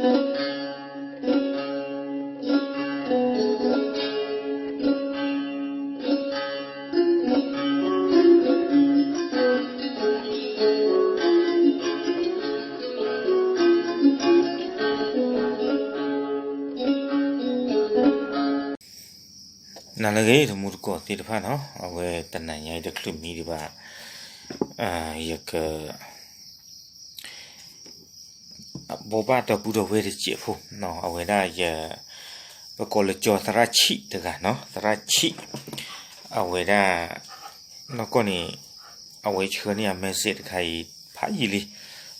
နၤလၢအဂ့ၤ တမူတကိးသ့ၣ်တဖၣ်နီၤ, အဝဲတနၤညါအံၤတချုးမံဒံးဘၣ်, ယက ဘိးဘၣ်ဒီပုၢ်ဒီဝဲၢ်တစဲးဖိ, အဝဲဒၣ်ယ ပကိးလၢကၠီသရၣ်ဆံးတဂၤနီၤ, သရၣ်ဆံး, အဝဲဒၣ် နီၢ်ကီၢ်န့ၣ် အဝဲဆှၢန့ၢ်အ message တခါအံၤ ဖးယံာ်လံ,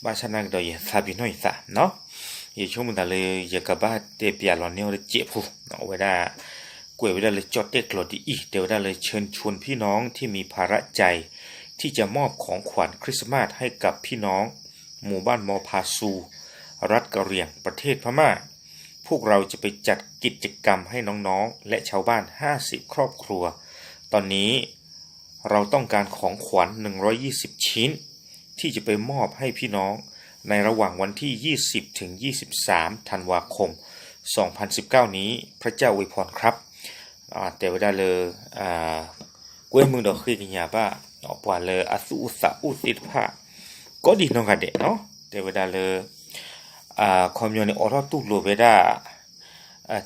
ဘၣ်ဆၣ်နာ်ကဒီးယသးပ့ၤနီၣ်ယသးနီၤ, ယဆိကမိၣ်သးလၢယကဘၣ်တဲပၠးလီၤန့ၢ်အီၤတစဲးဖိ, အဝဲဒၣ် ကွဲးဝဲဒၣ်လၢကၠီၣ်တဲၣ်ကျိာ်ဒ်အံၤ, တဲဝဲဒၣ်လၢ เชิญชวนพี่น้องที่มีภาระใจที่จะมอบของขวัญคริสต์มาสให้กับพี่น้อง หมู่บ้านมอพาซู รัฐกะเหรี่ยง ประเทศพม่า พวกเราจะไปจัดกิจกรรมให้น้องๆ และชาวบ้าน ห้าสิบ ครอบครัว ตอนนี้ เราต้องการของขวัญ หนึ่งร้อยยี่สิบ ชิ้น ที่จะไปมอบให้พี่น้อง ในระหว่างวันที่ ยี่สิบ ถึง ยี่สิบสาม ธันวาคม สองพันสิบเก้า นี้ พระเจ้าอวยพรครับ တဲဝဲဒၣ်လၢ ကွဲမုာ်ဒီးဃ့ကညးဘၣ် ပှၤလၢအသူၣ်အိၣ်သးအိၣ်သ့ၣ်တဖၣ် ကိးဒံးနီၢ်ဂၤဒဲးနီၤ, တဲဝဲဒၣ်လၢ အခီပညီန့ၣ် အိးထီၣ်တူၢ်လိာ်ဝဲဒၣ်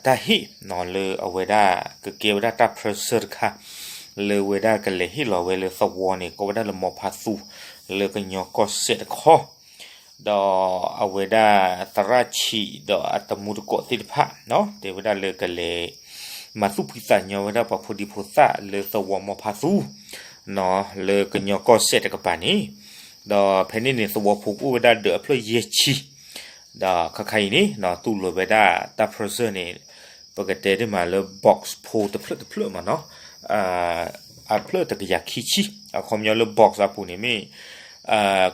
တၢ်ဟ့ၣ်နီၤ လၢအဝဲဒၣ်ကကဲဝဲဒၣ်တၢ် present တခါ လၢဝဲဒၣ်ကလဲၤဟ့ၣ်လီၤဝဲလၢသဝီန့ၣ် ကိးဝဲဒၣ်လၢမီၤဖးသူ လၢကညီကီၢ်စဲၣ်တခီ ဒီးအဝဲဒၣ်သရၣ်ဆံးဒီးအတမူတကိးသ့ၣ်တဖၣ်နီၤ တဲဝဲဒၣ်လၢကလဲၤ မၤသူၣ်ဖှံသးညီဝဲဒၣ်ပှၤဖိဒံဖိသၣ်လၢသဝီမီၤဖးသူ လၢကညီကီၢ်စဲၣ်တကပၤန့ၣ်, ဒီးဖဲန့ၣ်န့ၣ် သဝီဖိကအိၣ်ဝဲဒၣ်ဒီးအဖျၢၣ်ယဲၢ်ဆံ, ဒီးခါခါအံၤန့ၣ် တူၢ်လိာ်ဝဲဒၣ်တၢ် present န့ၣ် ပကတဲဒ်မးလၢ box ဖိတဖျၢၣ်တဖျၢၣ်မးနီၤ, အဖျၢၣ်တကယၤခံဆံ, အခီပညီလၢ box အပူၤန့ၣ် မ့ၢ်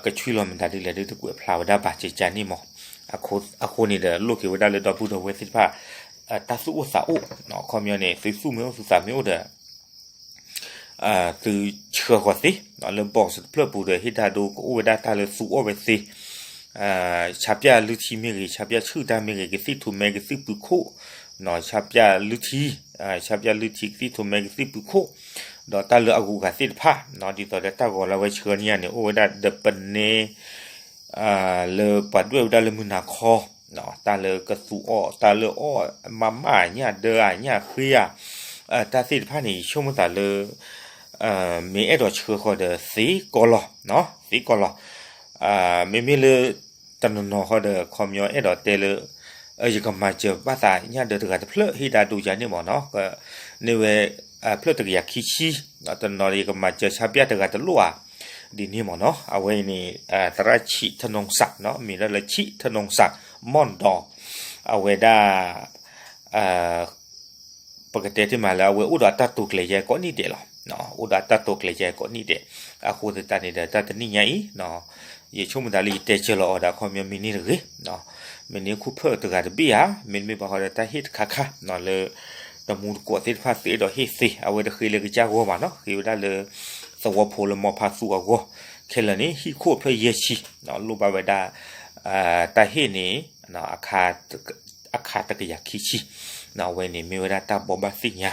ကဆွံလီၤမတၤဒ်လဲၣ်ဒ်တကွဲးဖျါဝဲဒၣ်ဘၣ်ကကန့ၣ်မး, အဃိန့ၣ်ဒီးလိၣ်က့ၤဝဲဒၣ်လၢဒီပုၢ်ဒီဝဲၢ်သ့ၣ်တဖၣ် တၢ်သူၣ်အိၣ်သးအိၣ်, အခီပညီန့ၣ် သုသူၣ်မ့ၢ်အိၣ်သုသးမ့ၢ်အိၣ်ဒီး သုဆှၢဃီၤသ့, လၢ box တဖျၢၣ်ပူၤဒီး ဟ့ၣ်တၢ်ဒိကအိၣ်ဝဲဒၣ်တၢ်လၢသူအီၣ်ဝဲသ့, ဆါပၠၣ်လုၢ်ထံမ့ၢ်ဂ့ၤ, ဆါပၠၣ်ဆူၣ်တၢ်မ့ၢ်ဂ့ၤ, ကသံၣ်ထူၣ်မဲကသံၣ်ပူၤခိၣ်, ဆါပၠၣ်လုၢ်ထံ, ဆါပၠၣ်လုၢ်ထံကသံၣ်ထူၣ်မဲကသံၣ်ပူၤခိၣ်, ဒီးတၢ်လၢအဂုၤအဂၤသ့ၣ်တဖၣ်, ဒ်သိးဒီးတၢ်ဂီၤလၢအဝဲဆှၢန့ၢ်ယၤန့ၣ် အိၣ်ဝဲဒၣ်ဒီးပနဲ လၢပှၤဒွဲၣ်ဝဲဒၣ်လၢမုၢ်နၤခီ, တၢ်လၢကသူအီၣ်, တၢ်လၢအီၣ်မးမးညၣ်ဒၢဧါ, ညၣ်ဃ့ဧါ, တၢ်သ့ၣ်တဖၣ်န့ၣ် ယဆိကမိၣ်သးလၢ မ့ၢ်အဲၣ်ဒိးဆှၢဃီၤဒီးသ့ကီလီၤ, သ့ကီလီၤ. မ့မ့ၢ်လၢ တနီၤနီၤဃီဒီး ခီပညီအဲၣ်ဒိးတဲလၢ ယကမၤစၢၤဘၣ်သးညၣ်ဒၢတဂၤတဖျၢၣ် ဟ့ၣ်တၢ်ဒိယၤန့ၣ်မ့ၢ်နီၤ, န့ၢ်ဝဲ ဖျၢၣ်တကယၤခံဆံ, တနီၤဒီးယကမၤစၢၤဆါပၠၣ်တဂၤတလိၣ်ဧါ, ဒ်န့ၣ်မ့ၢ်နီၤ. အဝဲအံၤန့ၣ် သရၣ်ဆံးထနူစး, မ့ၢ်ဒၣ်လၢဆံးထနူစး မီၢ်ဒီး အဝဲဒၣ် ပကတဲတ့ၢ်မးလၢအဝဲအိၣ်ဒီးအတၢ်တိာ်ကျဲၤယဲကိးနံၣ်ဒဲးလီၤ. အိၣ်ဒီးအတၢ်တိာ်ကျဲၤယဲကိးနံၣ်ဒဲး, အဃိသတးန့ၣ်ဒီး တၢ်တနံၣ်ညါအံၤ ယဆိကမိၣ်သးလၢယတဲဆၢလီၤအီၤဒီး အခီပညီမ့ၢ်န့ၢ်တဂ့ၤ, မ့ၢ်န့ၢ်ခိၣ်ဖျၢၣ်တဂၤတဘ့ၣ်ဧါ, မ့တမ့ၢ်ဘၣ်ဃီဒီးတၢ်ဟ့ၣ်တခါခါလၢ တမူတကိးသ့ၣ်တဖၣ်သုအဲၣ်ဒိးဟ့ၣ်သ့, အဝဲတဃ့လၢကစၢ်ဂီၢ်ဘၣ်နီၤ, ဃ့ဝဲဒၣ်လၢ သဝီဖိလၢမီၤဖးသူအဂီၢ်, ခဲလၢာ်န့ၣ် ဟံၣ်ခိၣ်ဖျၢၣ်ယဲၢ်ဆံ, လိၣ်ဘၣ်ဝဲဒၣ် တၢ်ဟ့ၣ်န့ၣ် အခါတကယၤခံဆံ, အဝဲန့ၣ်မ့ၢ်ဝဲဒၣ်တၢ်ဘိးဘၣ်သ့ၣ်ညါ,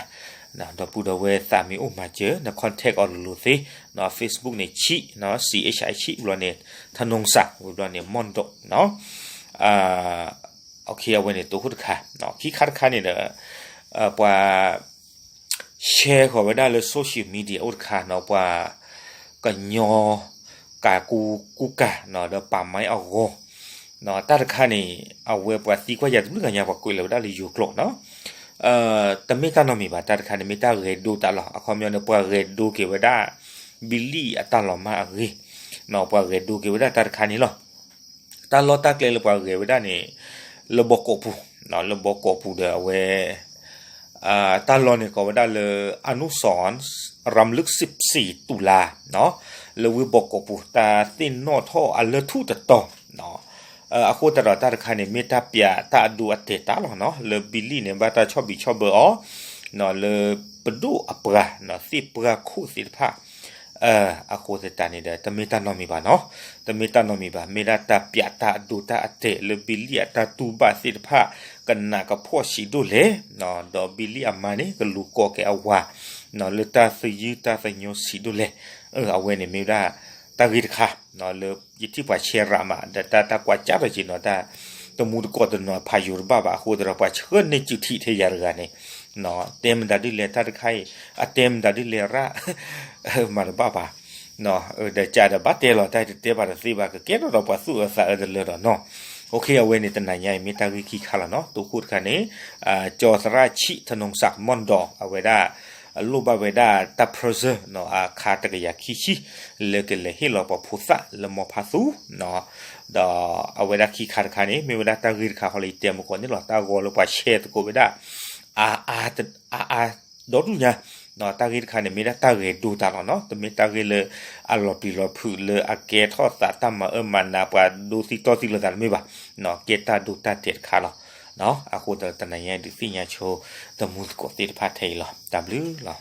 ဒီပုၢ်ဒီဝဲၢ်သးမ့ၢ်အိၣ်မၤစၢၤ န contact အီၤလိၤလိၤသ့, Facebook န့ၣ် ဆံး, C H I ဆံး ဘျီန့ၣ် ထနူစး ဝံၤဘျီန့ၣ် မီၢ်ဒီး အဝဲန့ၣ်တအိၣ်တခါ, ခံခါတခါန့ၣ်ဒီး ပှၤ share ဃီၤဝဲဒၣ်လၢ social media အိၣ်တခါနီၤ, ပှၤကညီ ကၤကူကူကၤနီၤ ဒီးပာ်မၢအဂီၢ်, တၢ်တခါန့ၣ် အဝဲပှၤသံကွၢ်ယၤတဘျုးဂၤညါ ပှၤကွဲးလီၤဝဲဒၣ်လၢယိၤကျိာ်နီၤ, တမ့ၢ်တၢ်နီတမံၤဘၣ်, တၢ်တခါန့ၣ်မ့ၢ်တၢ်ဂဲၤဒိတၢ်လီၤ, အခီပညီန့ၣ် ပှၤဂဲၤဒိက့ၤဝဲဒၣ် ဘံလံၣ်အတၢ်လီၤမၢ်အဂ့ၢ်, ပှၤဂဲၤဒိက့ၤဝဲဒၣ်တၢ်တခါန့ၣ်လီၤ. တၢ်လီၢ်တၢ်ကျဲလၢပှၤဂဲၤဝဲဒၣ်န့ၣ် လၢဘီကီးပူၤ, လၢဘီကီးပူၤဒီးအဝဲ တၢ်လီၢ်န့ၣ်ကိးဝဲဒၣ်လၢ อนุสรณ์รำลึก สิบสี่ ตุลา လၢဝ့ၢ်ဘီကီးပူၤ တၢ်သ့ၣ်နီၣ်ထီၣ်အလၢၢ်ထူၣ်တတီၤ, အဃိသတးဒီးတၢ်တခါန့ၣ် မ့ၢ်တၢ်ပျးတၢ်အဒိအတဲာ်တၢ်လီၤနီၤ, လၢဘံလံၣ်န့ၣ် ဘၣ်တၢ်ဆီၣ်ဘံးဆီၣ်ဘၢအီၤ လၢပဒိၣ်အပှၤ သ့ၣ်ပှၢ်ခိၣ်သ့ၣ်တဖၣ် အဃိသတးန့ၣ်ဒီး တမ့ၢ်တၢ်နီတမံၤဘၣ်နီၤ, တမ့ၢ်တၢ်နီတမံၤဘၣ်, မ့ၢ်ဒၣ်တၢ်ပျးတၢ်အဒိတၢ်အတဲာ်လၢ ဘံလံၣ်အတၢ်တူၢ်ဘၣ်သ့ၣ်တဖၣ် ကနးကဖှီၣ်ဆံးဒိၣ်လဲၣ်, ဒီးဘံလံၣ်အမါန့ၣ် ကလူၤကိးက့ၤအဝၤ လၢတၢ်သယုၢ်တၢ်သညိဆံးဒိၣ်လဲၣ်, အဝဲန့ၣ်မ့ၢ်ဝဲဒၣ် တၢ်ဂ့ၢ်တခါ လၢယထံၣ်ပှၤ share ရးမး ဒီးတၢ်တၢ်ကွၢ်ကၠၢ်ထီၣ်က့ၤနီၤ, တၢ်တမူတကိးတနီၤဖးယိၤတဘၣ်ဘၣ် အဃိသတးဒီး ပှၤဆှၢန့ၢ်စုထံးထဲယၤတဂၤန့ၣ်, တဲမတၤဒ်လဲၣ်တၢ်တခါအံၤ, အတဲမတၤဒ်လဲၣ်ရၣ် မၤတဘၣ်ဘၣ်, ဒီးကးဒီးဘၣ်တဲလီၤ တၢ်တတဲဘၣ်တသ့ဘၣ် ကကဲထီၣ်ဒီးပှၤသူၣ်အၢသးအၢတလၢဒီးနီၤ, အဝဲန့ၣ်တနၤညါအံၤမ့ၢ်တၢ်ဂ့ၢ်ခံခါလီၤနီၤ, တိခိၣ်တခါန့ၣ် ကၠီၤသရၣ်ဆံး ထနီၣ်စၣ်မီၣ်ဒီး အဝဲဒၣ် လိၣ်ဘၣ်ဝဲဒၣ်တၢ် present အခါတကယၤခံဆံ လၢကလဲၤဟ့ၣ်လီၤပှၤဖိသၣ်လၢမီဖါသူ ဒီးအဝဲဒၣ်ခံခါတခါန့ၣ် မ့ၢ်ဝဲဒၣ်တၢ်ဂ့ၢ်တခါဃီလၢယတဲမကီးန့ၣ်လီၤ, တၢ်ဂီၤလၢပှၤ share သကိးဝဲဒၣ် အါအါဒီဒူၣ်ညါ, တၢ်ဂ့ၢ်တခါန့ၣ် မ့ၢ်ဒၣ်တၢ်ဂဲၤဒိတၢ်လီၤနီၤ, တမ့ၢ်တၢ်ဂ့ၢ်လၢအလီၤပျံၤလီၤဖုးလၢအကဲထီၣ်သးတၢ်မၤအၢမၤနး ပှၤဒိသံတီၢ်သံလိာ်သးတမ့ၢ်ဘၣ်, ကဲတၢ်ဒိတၢ်တဲာ်တခါလီၤ, အဃိဒီးတနၤညါအံၤဒုးသ့ၣ်ညါဆိ တမူသကိးသ့ၣ်တဖၣ်ထဲအံၤလီၤ, တၢ်ဘျုးလီၤ.